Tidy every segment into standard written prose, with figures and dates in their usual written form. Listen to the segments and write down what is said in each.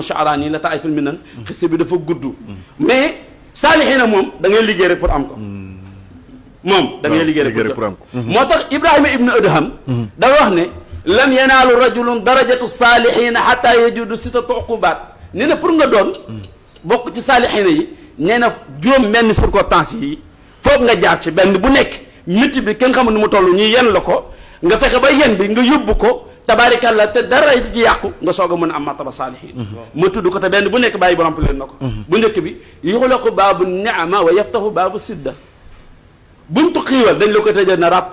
Sha'rani la Taa'iful Minan xiste bi dafa gudd mais saalihiina moom da ngay liggéey rek pour am ko moom da ngay liggéey rek pour am ko moo tax Ibrahima ibn Adham da wax ne lam yanaalu rajulun darajatu saalihiina hatta yajudu sittata uqubaat nee na pour nga doon bokk ci saalihiina yi nee na juróom benn circonstance yi foog nga jaar ci benn bu nekk métti bi kenn xamul nu mu toll ñii yen la ko nga fexe ba yen bi nga yóbbu ko tabaarikàlla te dara ci yàqu nga soog a mën a am martaba saalihiin ma tudd ko te benn bu nekk bàyyi bu remplir na ko bu njëkk bi yuxlaqu baabu ni'ma wa yaftahu baabu sidda buntu xiiwal dañ la ko tëjal na ràpp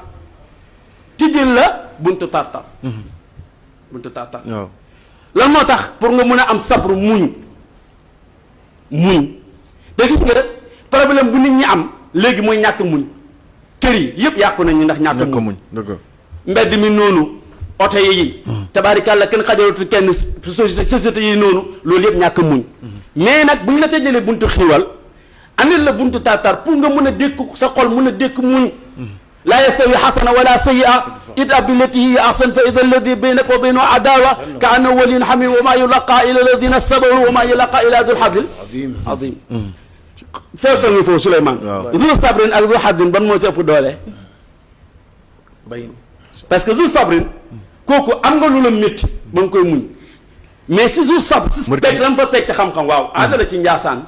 tijjil la buntu tartar buntu tartar lan moo tax pour nga mën a am sabru muñ te gis nga problème bu nit ñi am léegi mooy ñàkk muñ kër yi yëpp yàqu nañu ndax ñàkk muñ mbedd mi noonu oto yi tabaarikàlla kenn xajalatu kenn société yi noonu loolu yëpp ñàkk muñ mais nag bu ñu la tëjalee buntu xiiwal andil la buntu tartar pour nga mën a dékk sa xol mën a dékk muñ laa yastawi xasana wala sayyi'a idfa' billatii hiya ahsan fa idha alladhi baynaka wa baynahu adaawa ka annahu waliyyun hamiim wa maa yulaqaa illa alladhina sabaru wa maa yulaqaa illa dhu hadin azim seer ngi foofu Souleymane zu sabrin ak zu hadin ban moo ci ëpp doole parce que zu sabrin kooku am nga lu la métti ba nga koy muñ mais si zu sab si teg lan fa teg ci xam-xam waaw aadala ci Njaasaan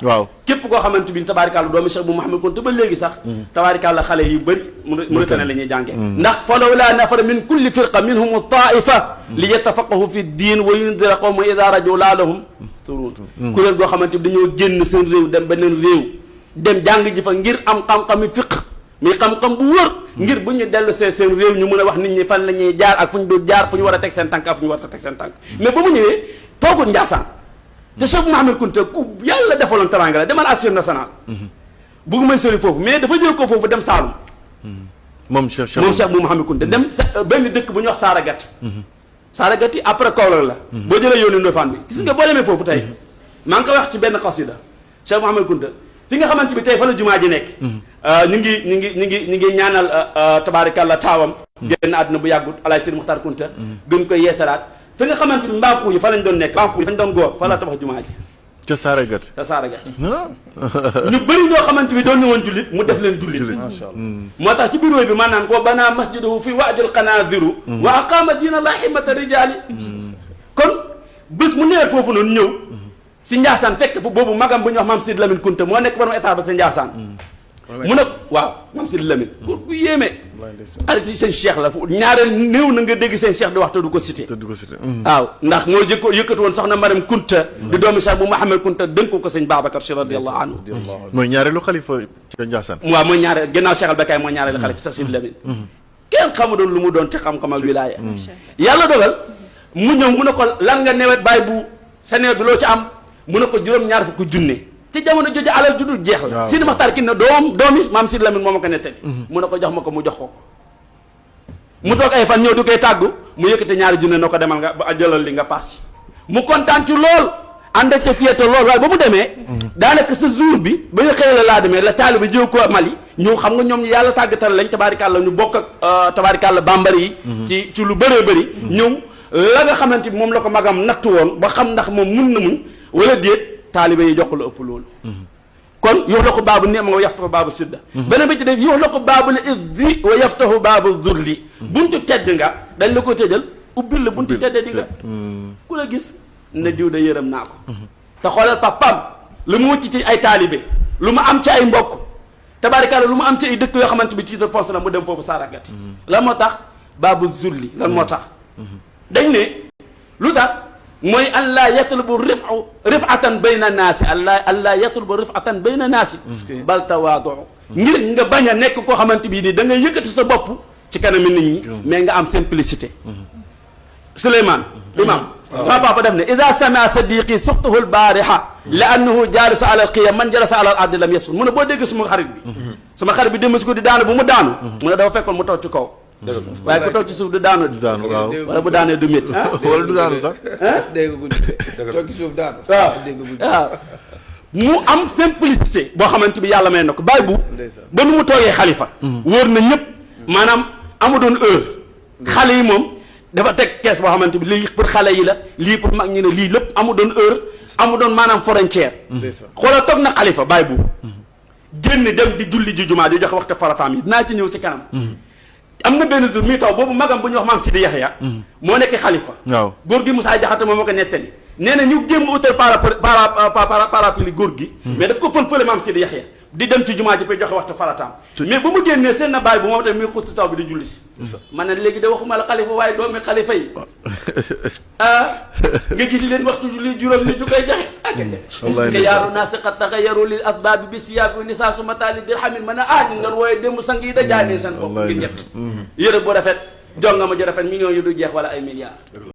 képp koo xamante bi tabaarikàlla doomi Cheikh bu Mouhamed Kounta ba léegi sax tabaarikàlla xale yu bëri mënu tane la ñuy jàngee ndax fa lawlaa nafara min kulli firqa minhum taifa li yatafaqahu fi diin wa yundira qawma ida rajuu la'allahum turun kuréel goo xamante bi dañoo génn seen réew dem beneen réew dem jàng ji fa ngir am xam-xami fiq mi xam-xam bu wër ngir bu ñu dellu seen réew ñu mën a wax nit ñi fan la ñuy jaar ak fu ñu dul jaar fu ñu war a teg seen tànk ak fu ñu war a teg seen tànk mais ba mu ñëwee toogul Njaasaan te Cheikh Mouhamed Kounta ku yàlla defaloon teraanga la demal Archives nationales bëggu may sori foofu mais dafa jël ko foofu dem Saalum moom Cheikh bu Mouhamed Kounta dem benn dëkk bu ñuy wax Saaragati Saaragati après Kaolack la boo jëlee yoonu Ndofane bi gis nga boo demee foofu tey maa ngi koy wax ci benn xasida Cheikh Mouhamed Kounta fi nga xamante bi tey fa la jumaa ji nekk ñu ngi ñaanal tabaarikàlla taawam génn àdduna bu yàggut Alaaji Sidi Muxtaar Kounta gën koy yeesalaat fi nga xamante ni mbaaku yi fa lañ doon nekk mbaaku yi fañ doon góor fa la tabax jumaa ji ca Saaragat ñu bëri ñoo xamante bi doon ni woon jullit mu def leen jullit moo tax ci biir wooy bi maanaam ko banaa masjidahu fi waadil qanaadiru wa aqaama diina laa himmata rijaali kon bés mu newet foofu noonu ñëw si Njaasaan fekk fa boobu magam bu ñuy wax maam Sidi Lamine Kounta moo nekk borom état ba sa Njaasaan mu ne waaw maam Sidi Lamine pour bu yéeme arrêté seen cheikh la ñaareel néew na nga dégg seen cheikh di wax te du ko cité waaw ndax moo yëkkati woon soxna Maram Kounta di doomi Cheikh bu Mouhamed Kounta dénk ko sëñ Babacar Si radiyallahu anhu mooy ñaareelu xalifa ca Njaasaan waaw mooy ñaareel gannaaw Cheikh al Bakaay mooy ñaareelu xalifa Cheikh Sidi Lamine kenn xamu doon lu mu doon ci xam-xam ak wilaaya yàlla dogal mu ñëw mu ne ko lan nga newet bàyyi bu sa nawet bi loo ci am mu ne ko juróom-ñaar fukki junne ci jamono jooju alal ju dul jeex la Sidi Maxtaar ki ne doomi maam Sidi Lamine moo ma ko nettali mu ne ko jox ma ko mu jox ko mu toog ay fan ñëw du koy tàggu mu yëkkati ñaari junne na ko demal nga ba jëlal li nga paas ci mu kontaan ci lool ànd ak ca fiyete lool waaye ba mu demee daanaka sa jour bi ba nga xëy la laa demee la taaliba jëw ko Mali ñëw xam nga ñoom yàlla tàggatal lañ tabaarikàlla ñu bokk ak tabaarikàlla bambari yi ci lu bëree bëri ñëw la nga xamante bi moom la ko magam nattu woon ba xam ndax moom mun na muñ wala déet taaliba yi jox ko la ëpp loolu kon yuxlaqu baabu ni'ma wa yaftahu baabu sidda beneen bi ci def yuxlaqu baabu izzi wa yaftahu baabu zulli buntu tedd nga dañ la ko tëjal ubbil la buntu tedd di nga ku la gis ne diw da yërëm naa ko te xoolal papaam lu mu wëcc ci ay taalibe lu mu am ci ay mbokk tabaarikàlla lu mu am ci ay dëkk yoo xamante bi ci de force la mu dem foofu Saaragati lan moo tax baabu zulli lan moo tax dañ ne lu tax mooy an laa yatlubu rifatan bayna naasi an laa yatlubu rifatan bayna naasi bal tawaadu ngir nga bañ a nekk koo xamante bii ni da nga yëkkati sa bopp ci kanami nit ñi mais nga am simplicité Souleymane imam sama papa def ne ida samia sadiqi suxtuhu lbaariha li annahu jaalisu ala alqiyam man jalasa ala al ardi lam yasul mu ne boo dégg suma xarit bi sama xarit bi dem si ko di daanu bu mu daanu mu ne dafa fekkoon mu toog ci kaw waaye ku toog ci suuf du daanu waaw wala bu daanee du métti wala du daanu sax dégg toog ci suuf daanu waaw waaw mu am simplicité boo xamante bi yàlla may na ko bàyyi bu ba nu mu toogee xalifa wóor na ñëpp maanaam amu doon heure xale yi moom dafa teg kees boo xamante bi lii pour xale yi la lii pour mag ñi ne lii lépp amu doon heure amu doon maanaam frontière xoolal toog na xalifa bàyyi bu génn dem di julli ji jumaa di joxe waxtu farataam yi dinaa ci ñëw ci kanam am na benn jour muy taw boobu magam bu ñuy wax maam Sidi Yaxya moo nekk xalifa waaw góor gi Moussa Jaxate moom moo ko nettali nee na ñu jéem utal parapluie góor gi mais daf ko fël-fële maam Sidi Yaxya di dem ci jumaa ji pour joxe waxtu farataam mais ba mu génnee seen na bàyyi bu moom tamit muy xuus ci taw bi di julli si man ne léegi de waxuma la xalifa waaye doomi xalifa yi nga gis leen waxtu li juróom ni ju koy joxe yaaru naasi qad taxayyaru lil asbaabi bi siyaabi wa nisaa suma taali dirhamin man a ñu ngan wooye démb sang yi da jaanee seen bopp ngir ñett yëre bu rafet jonga ma ju rafet millions yu du jeex wala ay milliards